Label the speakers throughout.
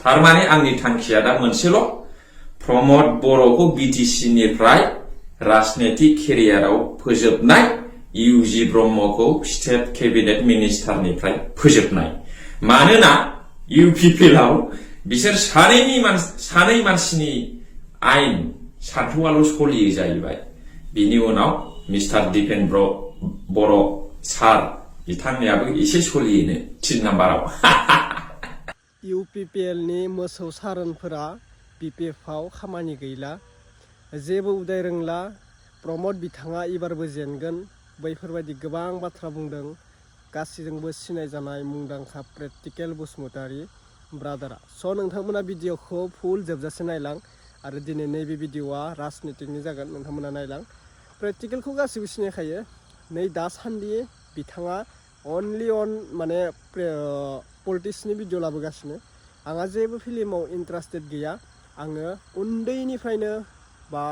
Speaker 1: थारमाने आंनि थांखिया दा मोनसेल' प्रमद बर'खौ बिटिसिनिफ्राय राजनीतिक केरियाराव फोजोबनाय, इउजि ब्रह्मखौ स्टेट केबिनेट मिनिस्टारनिफ्राय फोजोबनाय। मानोना इउपिपिएलआव बिसोर सानै मानसिनि आइन सान्थौआल' सलियो जाहैबाय। बिनि उनाव मिस्टार दिपेन बर' सार बिथांनियाबो एसे सलियोनो 3 नाम्बाराव।
Speaker 2: इउपिपिएलनि मोसौ सारोनफोरा बिपिएफआव खामानि गैला, जेबो उदाय रोंला, प्रमद बिथाङा एबारबो जेनगोन, बैफोरबायदि गोबां बाथ्रा बुंदों गासैजोंबो सिनायजानाय मुंदांखा प्रेक्टिकेल बसुमतारी ब्रादारा। स' नोंथांमोना भिडिअखौ फुल जोबजासे नायलां आरो दिनै नैबे भिडिअआ राजनितिकनि जागोन, नोंथांमोना नायलां। प्रेक्टिकेलखौ गासैबो सिनायखायो। नै दासान्दि बिथाङा अनलि माने पलिटिक्सनि भिडिअ लाबोगासिनो। आंहा जेबो फिल्माव इन्टारेस्टेड गैया। आङो उन्दैनिफ्रायनो बा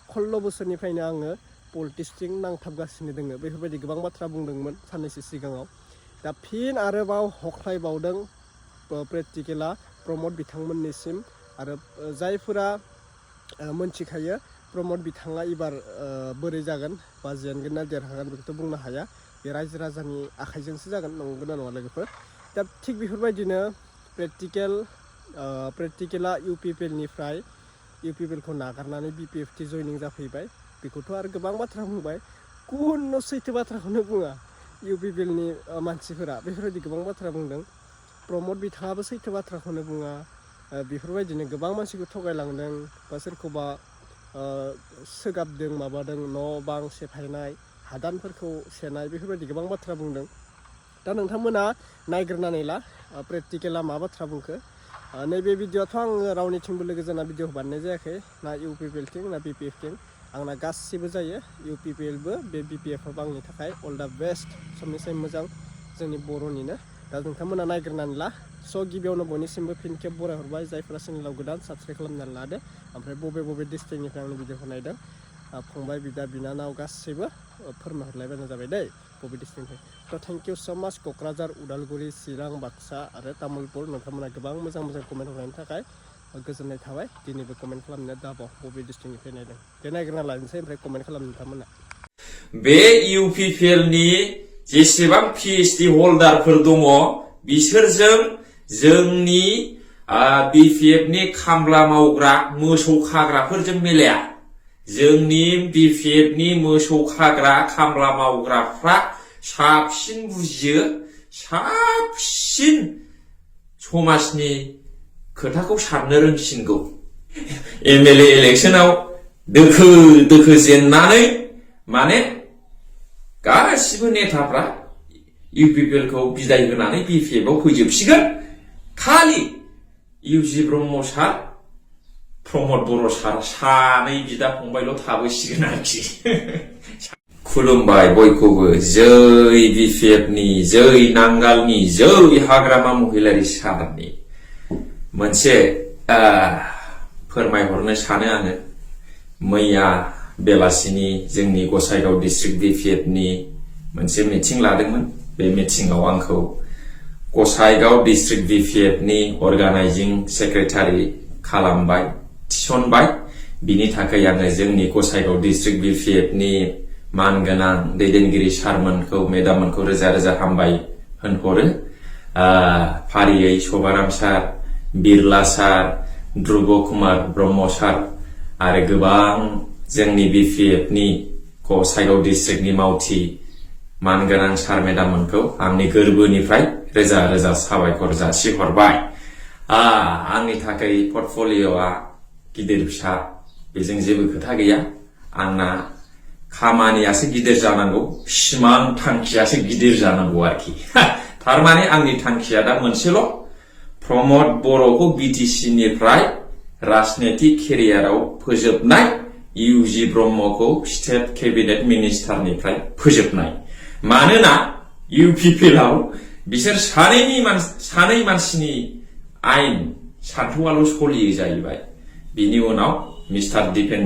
Speaker 2: 16 बोसोरनिफ्रायनो आङो पलिटिक्सजों नांथाबगासिनो दोङो। बेफोरबायदि गोबां बाथ्रा बुंदोंमोन साननैसो सिगाङाव। दा फिन आरोबाव हख्लायबावदों प्रेक्टिकेला प्रमद बिथांमोननिसिम। आरो जायफोरा मोनथिखायो प्रमद बिथाङा एबार बोरै जागोन बा जेनगोन ना देरहागोन बेखौथ' बुंनो हाया। बे रायजो राजानि आखाइजोंसो जागोन, नंगौना नङा लोगोफोर? दा थिग बेफोरबायदिनो प्रेक्टिकेला इउपिपिएलखौ नागारनानै बिपिएफटि जयनिं जाफैबाय। बेखौथ' आरो गोबां बाथ्रा बुंबाय, खुनु सैथो बाथ्राखौनो बुङा इउपिपिएलनि मानसिफोरा। बेफोरबायदि गोबां बाथ्रा बुंदों। प्रमद बिथाङाबो सैथो बाथ्राखौनो बुङा। बेफोरबायदिनो गोबां मानसिखौ थगायलांदों बा सोरखौबा सोगाबदों, माबादों, न' बां सेफायनाय, हादानफोरखौ सेनाय, बेफोरबायदि गोबां बाथ्रा बुंदों। दा नोंथांमोना नायग्रोनानै ला प्रेक्टिकेला मा बाथ्रा बुंखो। नैबे भिडिअआथ' आङो रावनिथिंबो लोगो जाना भिडिअ बानायनाय जायाखै, ना इउपिपिएलथिं ना बिपिएफथिं। आंना गासिबो जायो, इउपिपिएलबो बे बिपिएफआबो आंनि थाखाय अल दा बेस्ट, सबनिसाय मोजां जोंनि बर'निनो। दा नोंथांमोना नायग्रोनानै ला। स' गिबियावनो बयनिसिमबो फिन खेब बरायहरबाय जायफोरा चेनेलाव गोदान साबसक्राइब खालामनानै लादो। ओमफ्राय बबे डिस्ट्रिक्टनिफ्राय आंनि भिडिअखौ नायदों फंबाय, बिदा, बिनानाव गासैबो फोरमायहरलायबानो जाबाय दै बबे डिस्ट्रिक्टनिफ्राय। थ' थेंक इउ स' माच क'क्राझार, उदालगुरि, चिरां, बाक्सा आरो तामुलपुर नोंथांमोना गोबां मोजां कमेन्ट हरनायनि थाखाय गोजोननाय थाबाय। दिनैबो कमेन्ट खालामनो दाबाव बबे डिस्ट्रिक्टनिफ्राय नायदों दे नायग्रोना लानोसै, ओमफ्राय कमेन्ट खालामनो नोंथांमोना।
Speaker 1: बे इउपिपिएलनि जेसेबां पिएइचडि हल्डारफोर दङ बिसोरजों जोंनि बिपिएफनि खामला मावग्रा मोसौ खाग्राफोरजों मिलाया। जोंनि बिपिएफनि मोसौ खाग्रा खामला मावग्राफ्रा साबसिन बुजियो, साबसिन समाजनि खोथाखौ साननो रोंसिनगौ। एमएलए इलेक्सनाव दोखो जेननानै माने गासिबो नेताफ्रा इउपिपिएलखौ बिदाय होनानै बिपिएफआव फैजोबसिगोन। खालि इउजि ब्रह्म सार, प्रमद बर' सार सानै बिदा फंबायल' थाबोसिगोन आरोखि। खुलुमबाय बयखौबो। जै बिपिएफनि, जै नांगालनि, जै हाग्रामा महिलारि सारनि मोनसे फोरमायहरनो सानो आङो। मैया बेलासिनि जोंनि गसाइगाव डिस्ट्रिक्ट बिपिएफनि मोनसे मिटिं लादोंमोन। बे मिटिंआव आंखौ गसाइगाव डिस्ट्रिक्ट बिपिएफनि अर्गानाइजिं सेक्रेटारि खालामबाय, थिसनबाय। बिनि थाखाय आङो जोंनि गसाइगाव डिस्ट्रिक्ट बिपिएफनि मानगोनां दैदेनगिरि सारमोनखौ, मेदाममोनखौ रोजा रोजा हामबाय होनहरो। फारियै सभाराम सार, बिरला सार, ध्रुब कुमार ब्रह्म सार आरो गोबां जोंनि बिपिएफनि गसाइगाव डिस्ट्रिक्टनि मावथि मानगोनां सार मेदाममोनखौ आंनि गोरबोनिफ्राय रोजा रोजा साबायखर जासिहरबाय। आंनि थाखाय पर्टफलिय'आ गिदिर फिसा बेजों जेबो खोथा गैया। आंना खामानियासो गिदिर जानांगौ, सिमां थांखियासो गिदिर जानांगौ आरोखि। थारमाने आंनि थांखिया दा मोनसेल' प्रमद बर'खौ बिटिसिनिफ्राय राजनीतिक केरियाराव फोजोबनाय, इउजि ब्रह्मखौ स्टेट केबिनेट मिनिस्टारनिफ्राय फोजोबनाय। मानोना इउपिपिएलआव बिसोर सानै मानसिनि आइन सान्थौआल' सलियो जाहैबाय। बिनि उनाव मिस्टार दिपेन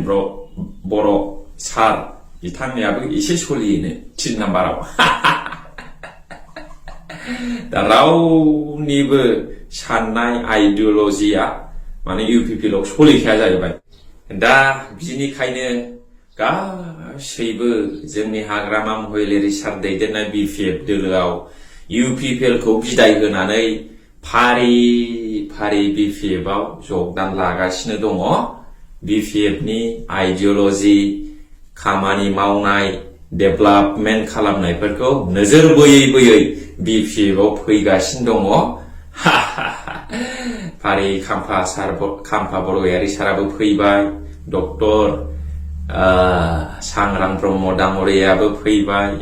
Speaker 1: बर' सार बिथांनियाबो एसे सलियोनो 3 नाम्बाराव। दा रावनिबो साननाय आइडिअलजिया माने UPPLआव सलिखाया जाहैबाय। दा बिनिखायनो गासैबो जोंनि हाग्रामा महिलारि सार दैदेननाय BPF दोलोआव UPPLखौ बिदाय होनानै फारि फारि BPFआव जगदान लागासिनो दङ। BPFनि आइडिअलजि, खामानि मावनाय, डेभेलपमेन्ट खालामनायफोरखौ नोजोर बोयै बोयै BPFआव फैगासिनो दङ। फारि खाम्फा बरगयारि साराबो फैबाय, डक्टर सांग्रां ब्रह्म दाङ'रियाबो फैबाय,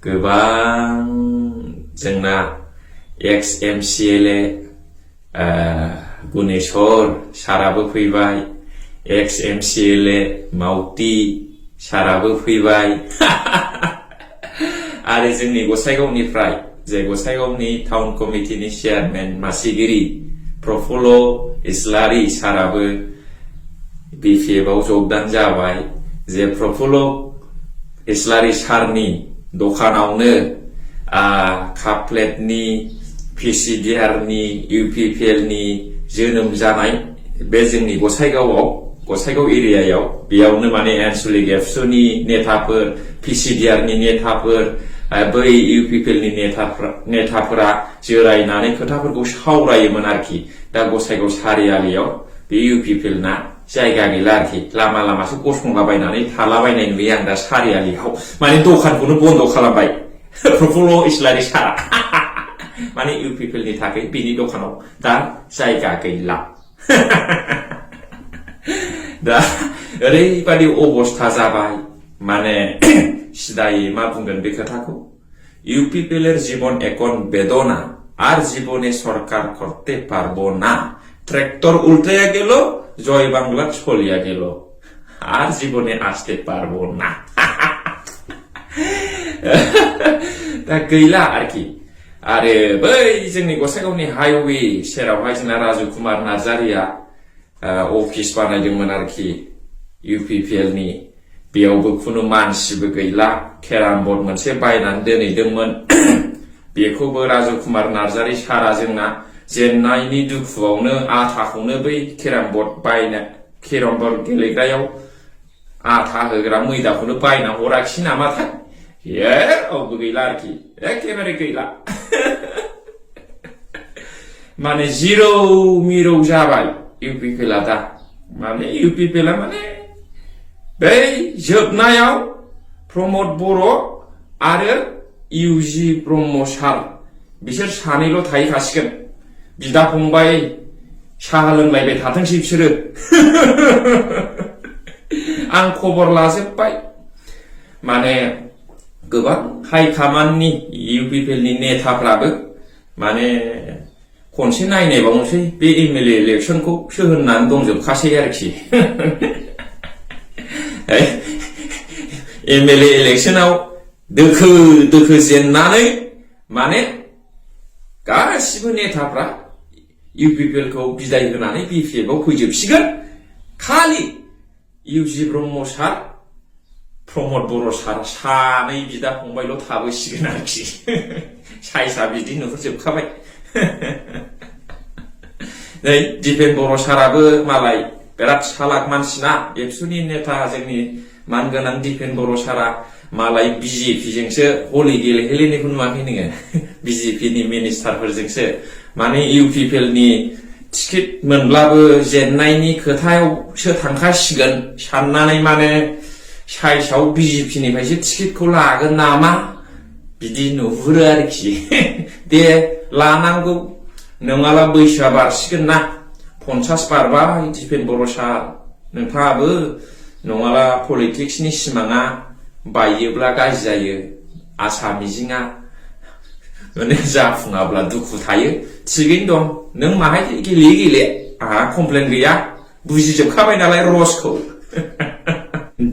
Speaker 1: गोबां जोंना एक्स MCLA गुनेश्वर साराबो फैबाय, एक्स MCLA मावती साराबो फैबाय। आरो जोंनि गसाइगावनिफ्राय जे गसाइगावनि टाउन कमिटिनि चेयारमेन मासिगिरि प्रफुल्ल इस्लारि साराबो BPFआव जगदान जाबाय। जे प्रफुल्ल इस्लारि सारनि दखानावनो काप प्लेटनि, PCDRनि, UPPLनि जोनोम जानाय बे जोंनि गसाइगाव एरियायाव, बेयावनो माने आन्सलिक एबसुनि नेताफोर, PCDRनि नेताफोर, बै UPPLनि नेताफोरा जिरायनानै खोथाफोरखौ सावरायोमोन आरोखि। दा गसाइगाव सारियालियाव बे UPPLना जायगा गैला आरोखि। लामा लामासो गसंलाबायनानै थालाबायनाय नुयो आं दा सारियालियाव। माने दखानखौनो बन्द खालामबाय प्रफुल्ल इस्लारि सारा। माने UPPLनि थाखाय बिनि दखानाव दा जायगा गैला। दा ओरैबादि अबस्था जाबाय, माने सिदायै मा बुंगोन बे खोथाखौ, UPPLের জীবন এখন বেদনা আর জীবনে সরকার করতে পারবো না, ট্রাক্টর উল্টাইয়া গেল, জয় বাংলা চলিয়া গেল, আর জীবনে আসতে পারবো না। दा गैला आरोखि। आरो बै जोंनि गसाइगावनि हाइवे सेरावहाय जोंना राजु कुमार नार्जारिया अफिस बानायदोंमोन आरोखि UPPLनि। बेयावबो खुनु मानसिबो गैला। केराम बर्ड मोनसे बायनानै दोनहैदोंमोन। बेखौबो राजु कुमार नार्जारि सारा जोंना जेननायनि दुखुआवनो आथाखौनो बै केराम बर्ड गेलेग्रायाव आथा होग्रा मैदाखौनो बायना हराखिसै नामाथाय। रावबो गैला आरोखि, एखेबारे गैला। माने जिरौ मिरौ जाबाय UPPLआ दा। माने UPPLआ माने बै जोबनायाव प्रमद बर' आरो UG ब्रह्म सार बिसोर सानैल' थाहैखासिगोन। बिदा फंबाय साहा लोंलायबाय थाथोंसै बिसोरो। आं खबर लाजोब्बाय। माने गोबां हाइ कामाननि UPPLनि नेताफ्राबो माने खनसे नायनायबावनोसै बे MLA इलेक्सनखौसो होननानै दंजोबखासै आरोखि। MLA इलेक्सनाव दोखो दोखो जेननानै माने गासिबो नेताफ्रा UPPLखौ बिदाय होनानै BPFआव फैजोबसिगोन। खालि UG ब्रह्म सार, प्रमद बर' सार सानै बिदा फंबायल' थाबोसिगोन आरोखि। साइसा बिदि नुहुरजोबखाबाय। नै दिपेन बर' साराबो मालाय बिराद सालाक मानसिना, एबसुनि नेता जोंनि मानगोनां दिपेन बर' सारा मालाय BJPजोंसो हलि गेलेहैलायनायखौ नुवाखै नोङो? BJPनि मिनिस्टारफोरजोंसो। माने UPPLनि टिकेट मोनब्लाबो जेननायनि खोथायावसो थांखासिगोन साननानै माने साइसाव BJPनिफ्रायसो टिकेटखौ लागोन नामा बिदि नुहुरो आरोखि। दे लानांगौ, नङाला बैसोआ बारसिगोन ना, 50 बारबाय दिपेन बर' सार नोंथाङाबो। नङाला पलिटिक्सनि सिमाङा बायोब्ला गाज्रि जायो, आसा मिजिङा माने जाफुङाब्ला दुखु थायो। थिगैनो दं, नों माहाय गेले आंहा कमप्लेन गैया, बुजिजोबखाबाय नालाय रसखौ।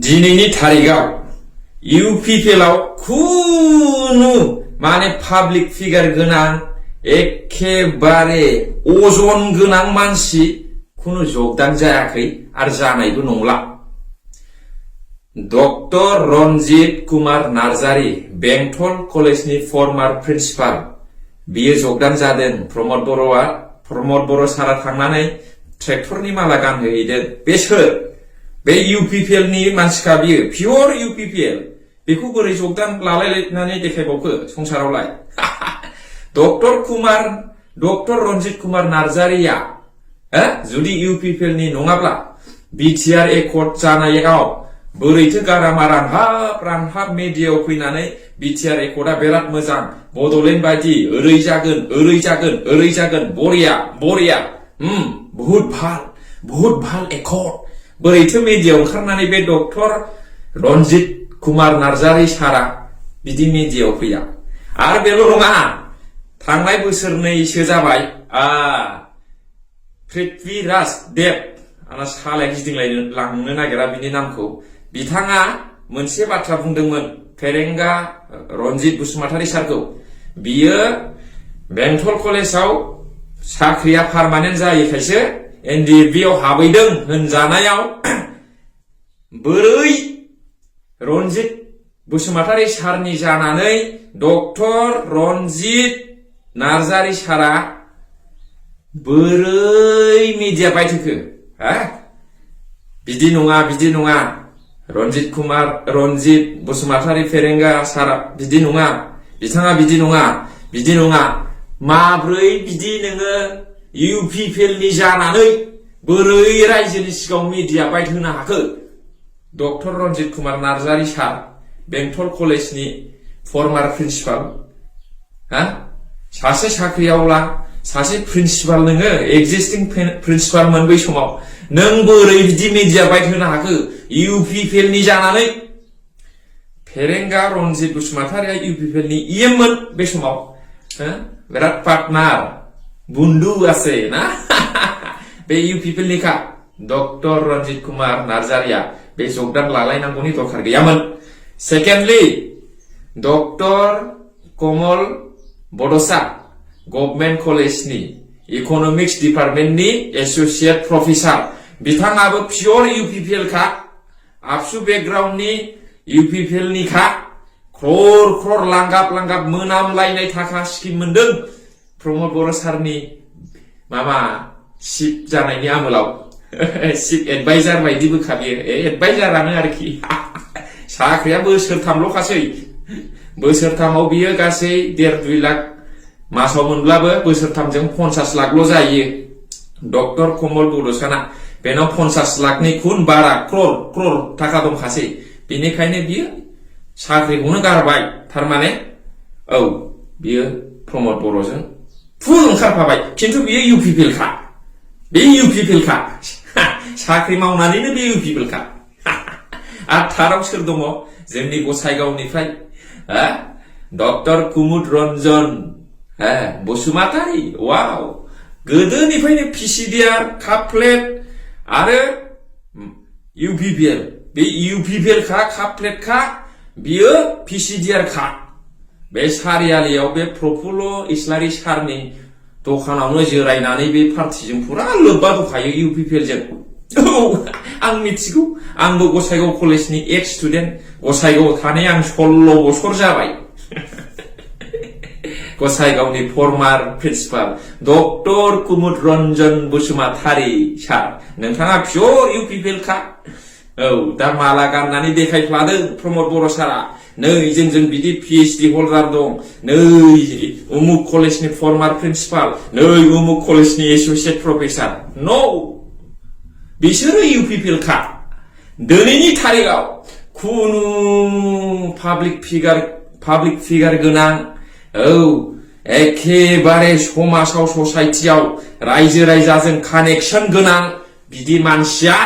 Speaker 1: दिनैनि थारिखआव UPPLआव खुनु माने पाब्लिक फिगार गोनां, एखेबारे अजन गोनां मानसि खुनु जगदान जायाखै आरो जानायबो नंला। डक्टर रन्जित कुमार नार्जारि, बेंटल कलेजनि फर्मार प्रिन्सिपाल, बियो जगदान जादों प्रमद बर' सारा थांनानै ट्रेक्टरनि माला गानहोहैदों बे सोर बे UPPL नि मानसिखा बियो पियर UPPL बेखौ बोरै जगदान लालायनानै देखायबावखो संसारावलाय डक्टर रन्जित कुमार नार्जारिया जुदि UPPL नि नङाब्ला BTR एकर्ड जानायाव बोरैथो गारामा रानहाब मेडियायाव फैनानै BTR एकर्डआ बिराद मोजां बड'लेण्ड बायदि ओरै जागोन बरिया बहुत भाल एकर्ड बोरैथो मेडियायाव ओंखारनानै बे डक्टर रन्जित कुमार नार्जारि सारा बिदि मेडियायाव फैया आरो बेल' नङा थांनाय बोसोरनैसो जाबाय पृथ्वीराज देव आंना सालाया गिदिंलांनो नागिरा बिनि नामखौ बिथाङा मोनसे बाथ्रा बुंदोंमोन फेरेंगा रन्जित बसुमतारी सारखौ बियो बेंटल कलेजाव साख्रिया पारमानेन्ट जायैखायसो NDFB आव हाबैदों होनजानायाव बोरै रन्जित बसुमतारी सारनि जानानै डक्टर रन्जित नार्जारि सारा बोरै मिडिया बायथोखो बिदि नङा रन्जित बसुमतारी फेरेंगा सारा बिदि नङा बिथाङा बिदि नङा माब्रै बिदि नोङो UPPL नि जानानै बोरै रायजोनि सिगाङाव मिडिया बाइट होनो हाखो डक्टर रन्जित कुमार नार्जारि सार बेंटल कलेजनि फर्मार प्रिन्सिपाल सासे साख्रियावला सासे प्रिन्सिपाल नोङो एक्जिस्टिं प्रिन्सिपालमोन बै समाव नों बोरै बिदि मिडिया बाइट होनो हाखो UPPL नि जानानै फेरेंगा रन्जित बसुमतारीया UPPL नि मोन बे समाव बिराद पार्टनार बुन्दु আছে ना बे UPPL निखा डक्टर रन्जित कुमार नार्जारिया बे जगदान लालायनांगौनि दरखार गैयामोन सेकेन्डलि डक्टर कमल बड'सा गभर्नमेन्ट कलेजनि इकनमिक्स डिपार्टमेन्टनि एसोसिएट प्रफेसार बिथाङाबो पियर UPPL खा आबसु बेकग्राउन्डनि UPPL निखा क्रर लांगाब मोनामलायनाय थाखा स्किम मोनदों प्रमद बर' सारनि चिफ जानायनि आमोलाव चिफ एडभाइजार बायदिबो बियो एडभाइजारानो आरोखि साख्रिया बोसोरथामल'खासै बोसोरथामाव बियो गासै 1.5-2 लाख मासाव मोनब्लाबो बोसोरथामजों 50 लाखल' जायो डक्टर कमल बड'साना बेनाव 50 लाखनि खुन बारा क्रर थाखा दंखासै बेनिखायनो बियो साख्रिखौनो गारबाय थारमाने बियो प्रमद बर'जों फुल ओंखारफाबाय खिन्थु बियो UPPL खा बे UPPL खा साख्रि मावनानैनो बे UPPL खा आरो थाराव सोर दङ जोंनि गसाइगावनिफ्राय डक्टर कुमुद रन्जन बसुमतारी वाव गोदोनिफ्रायनो PCDR काप प्लेट आरो UPPL बे UPPL खा काप प्लेट खा बियो PCDR खा बे सारियालियाव बे प्रफुल्ल इस्लारि सारनि दखानावनो जिरायनानै बे पार्टिजों पुरा लोब्बा दंखायो UPPL जों आं मिथिगौ आंबो गसाइगाव कलेजनि एक्स स्टुडेन्ट गसाइगाव थानाय आं 16 बोसोर जाबाय गसाइगावनि फर्मार प्रिन्सिपाल डक्टर कुमुद रन्जन बसुमतारी सार नोंथाङा पियर UPPL खा दा माला गाननानै देखायफ्लादों प्रमद बर' सारा नै जोंजों बिदि PhD हल्डार दं नै उमुक कलेजनि फर्मार प्रिन्सिपाल नै उमुक कलेजनि एसोसिएट प्रफेसार नो बिसोरो UPPL खा दिनैनि तारिखआव खुनु पाब्लिक फिगार गोनां एखेबारे समाजाव ससाइटियाव रायजो रायजाजों कानेक्सन गोनां बिदि मानसिया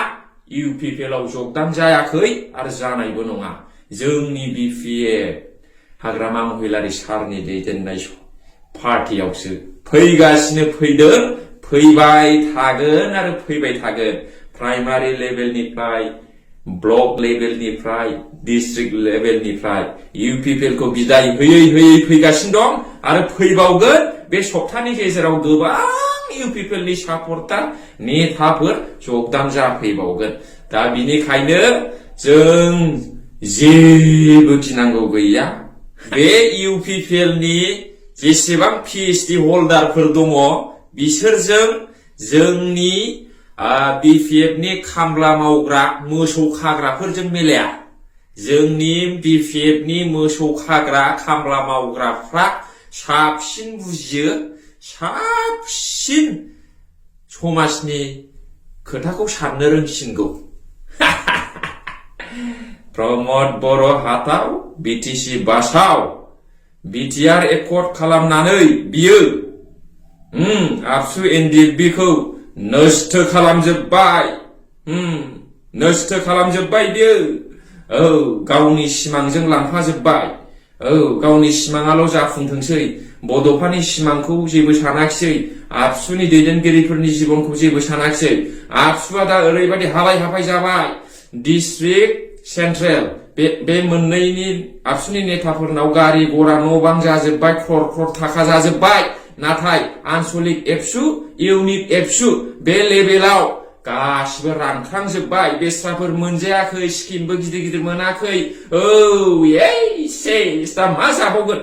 Speaker 1: UPPL आव जगदान जायाखै आरो जानायबो नङा जोंनि BPF हाग्रामा महिलारि सारनि दैदेननाय पार्टियावसो फैगासिनो फैबाय थागोन आरो फैबाय थागोन प्राइमारि लेभेलनिफ्राय ब्लक लेभेलनिफ्राय डिस्ट्रिक्ट लेभेलनिफ्राय UPPL खौ बिदाय होयै फैगासिनो दं आरो फैबावगोन बे सप्तानि गेजेराव गोबां UPPL नि सापर्टार नेताफोर जगदान जाफैबावगोन दा बिनिखायनो जों जेबो गिनांगौ गैया बे UPPL नि जेसेबां PhD हल्दारफोर दङ बिसोरजों जोंनि BPFनि खामला मावग्रा मोसौ खाग्राफोरजों मिलाया। जोंनि BPFनि मोसौ खाग्रा खामला मावग्राफ्रा साबसिन बुजियो, साबसिन समाजनि खोथाखौ साननो रोंसिनगौ। प्रमद बर' हाथाव BTC बासाव BTR एकर्ड खालामनानै बियो आबसु NDFBखौ नष्ट खालामजोब्बाय। नष्ट खालामजोब्बाय बियो। औ गावनि सिमांजों लांफाजोब्बाय। औ गावनि सिमाङाल' जाफुंथोंसै, बड'फानि सिमांखौ जेबो सानाखिसै, आबसुनि दैदेनगिरिफोरनि जिबनखौ जेबो सानाखिसै। आबसुआ दा ओरैबायदि हालाय हाफाय जाबाय। डिस्ट्रिक्ट सेन्ट्रेल बे मोननैनि आबसुनि नेताफोरनाव गारि घरा न' बां जाजोब्बाय, क्रर क्रर थाखा जाजोब्बाय। नाथाय आनसलिक एबसु, इउनिट एबसु बे लेभेलाव गासिबो रानख्रांजोब्बाय। बेस्राफोर मोनजायाखै, स्किमबो गिदिर गिदिर मोनाखै। औ सेस दा मा जाबावगोन?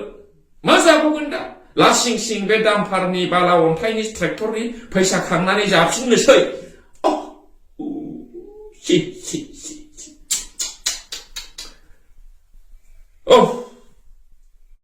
Speaker 1: मा जाबावगोन दा? लासिं सिं बे दामफारनि बाला अन्थाइनि ट्रेक्टरनि फैसा खांनानै जाफिननोसै।